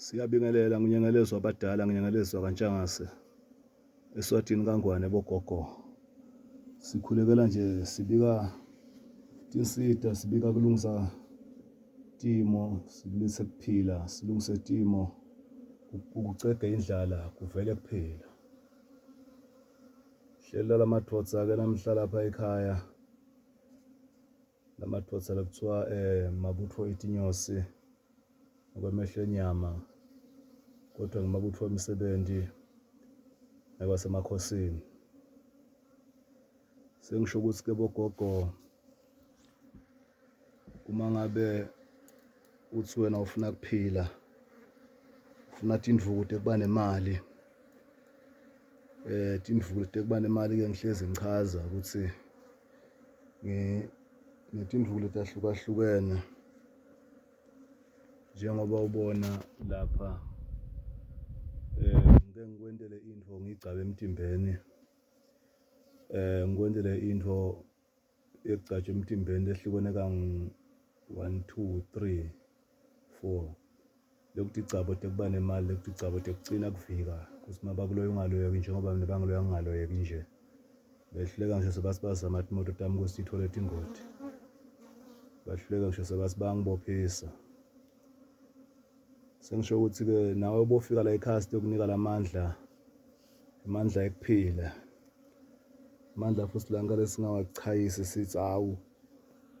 Siyabingelela nginyangelezwa abadala nginyangelezwa kaNtshangase eSwatini kaNgwane bogogo. Sikhulekela nje sibika tinsita sibika kulungisa timo sikulise kuphila silungise timo ukuceda indlala kuvele kuphila. Hlela lamadvodza ke namhla lapha ekhaya lamadvodza lekuthiwa eh mabutho etinyosi okwemehlo enyama kodwa ngemabutho emisebenzi nakwasemakhosini. Sengisho ukuthi ke bogogo uma ngabe uthi wena ufuna kuphila ufuna tindvuku tekuba nemali eh tindvuku tekuba nemali ke ngihlezi ngichaza ukuthi nginetindvuku letahlukahlukene njengoba ubona lapha eh ngike ngikwentele intfo ngigcabe emtimbeni eh ngikwentele intfo yekugcatshwa emtimbeni lehlukene kangu 1 2 3 4 lokuthi igcabo tekuba nemali lokuthi igcabo tekucina kuvika ukuthi mabakuloyo ungaloyeki njengoba mina bangiloya ngingaloyeki nje behluleka ngisho sebathi bazama timoto tami ukuthi tithole tingoti bahluleka ngisho sebathi bangibophisa sengisho ukuthi-ke nawe ubofika la ekhaya sitokunika lamandla amandla ekuphila amandla futhi la ngale singawachayisi sithi hawu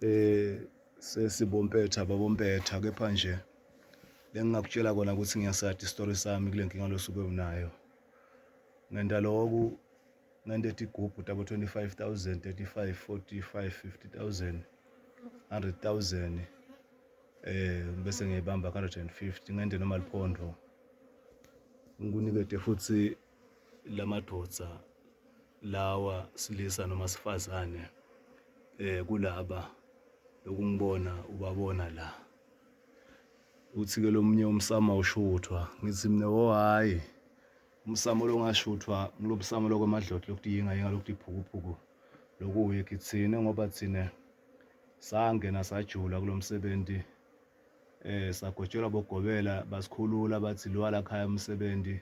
eh sesibompetha babompetha kepha nje lengingakutshela kona ukuthi ngiyasadi isitori sami kule nkinga losuke unayo ngenta loku ngente tigubhu tabo 25000 35 45 50000 100000 eh bese ngiyibamba 150 ngente noma liphondo ngikunikete futhi lamadvodza lawa silisa noma sifazane eh kulaba lokungibona ubabona la uthi ke lomunye umsamo awushuthwa ngithi mina wo hayi umsamo longashuthwa ngilomsamo lokwamadloti lokuthi yinga yinga lokuthi phukuphuku lokuwiki thina ngoba thina sangena sajula kulomsebenzi eh sagotshelwa bogobela basikhulula bathi lo walakhaya umsebenzi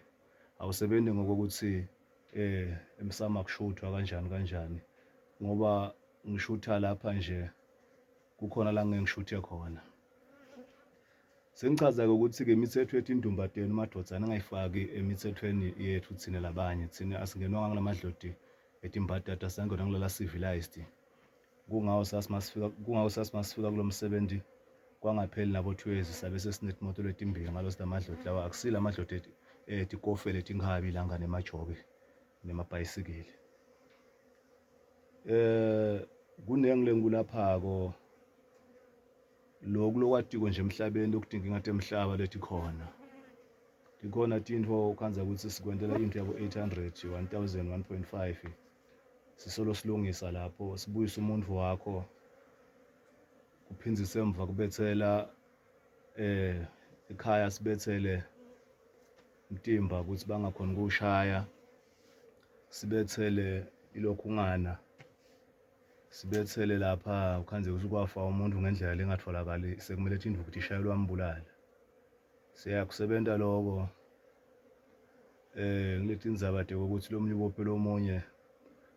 awusebenzi ngokuthi eh emsamo akushuthwa kanjani kanjani ngoba ngishutha lapha nje kukhona la ngeke ngishuthe khona Sengichaza-ke ukuthi-ke imithetho yethu indumba tenu madoda ningayifaki emithethweni yethu thina labanye thina asingenwanga ngulamadloti etimbadada sangena kulala civilized kungawo sasimasifika kungawo sasimasifika kulo msebenzi kwangapheli nabo 2 years sabe sesinetimoto letimbili ngalo silamadloti lawa akusile amadloti etikofele tinkhabi langa nemajoke nemabhayisikili eh kunengi lengikulaphako Loku lokwatiko nje emhlabeni lokutinkinga temhlaba letikhona. Tikhona tintfo ukhandza kutsi sikwentela intfo yabo 800, 1000, 1.5 sisolo silungisa lapho sibuyise umuntfu wakho kuphindzise emva kubetsela eh ekhaya sibetsele umtimba ukuthi bangakhoni kuwushaya sibetsele ilokhungana Sibethele lapha ukhandze ukuthi kwafa umuntu ngendlela lengatholakali sekumele ukuthi induku ishayelwe ambulale. Siyakusebenta loko eh ngileti indzaba de ukuthi lomunye ubophe lomunye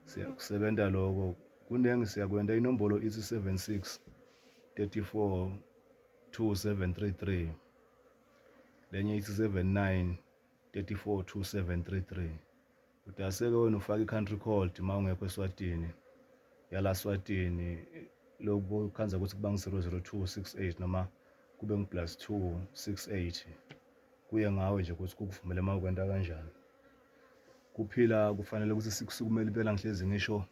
siyakusebenta loko kunengi siyakwenta inombolo ithi 76 34 2733 lenye ithi 79 34 2733 Udaseke wena ufake i-country code uma ungekho eSwatini yala Swatini lokhu kukhanza ukuthi kuba ngu-00268 noma kube ngu-plus 268 kuye ngawe nje ukuthi kukuvumele uma ukwenta kanjani kuphila kufanele ukuthi sikusukumele impela ngihlezi ngisho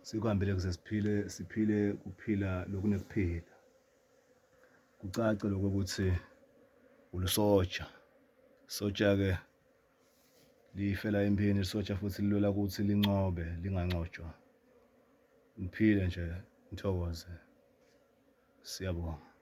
sikuhambele kuze siphile siphile kuphila lokunekuphila kucace lokho ukuthi ulusoja soja ke Lifela empini isotsha futhi lilwela ukuthi lincobe lingancotshwa. Niphile nje nithokoze. Siyabonga.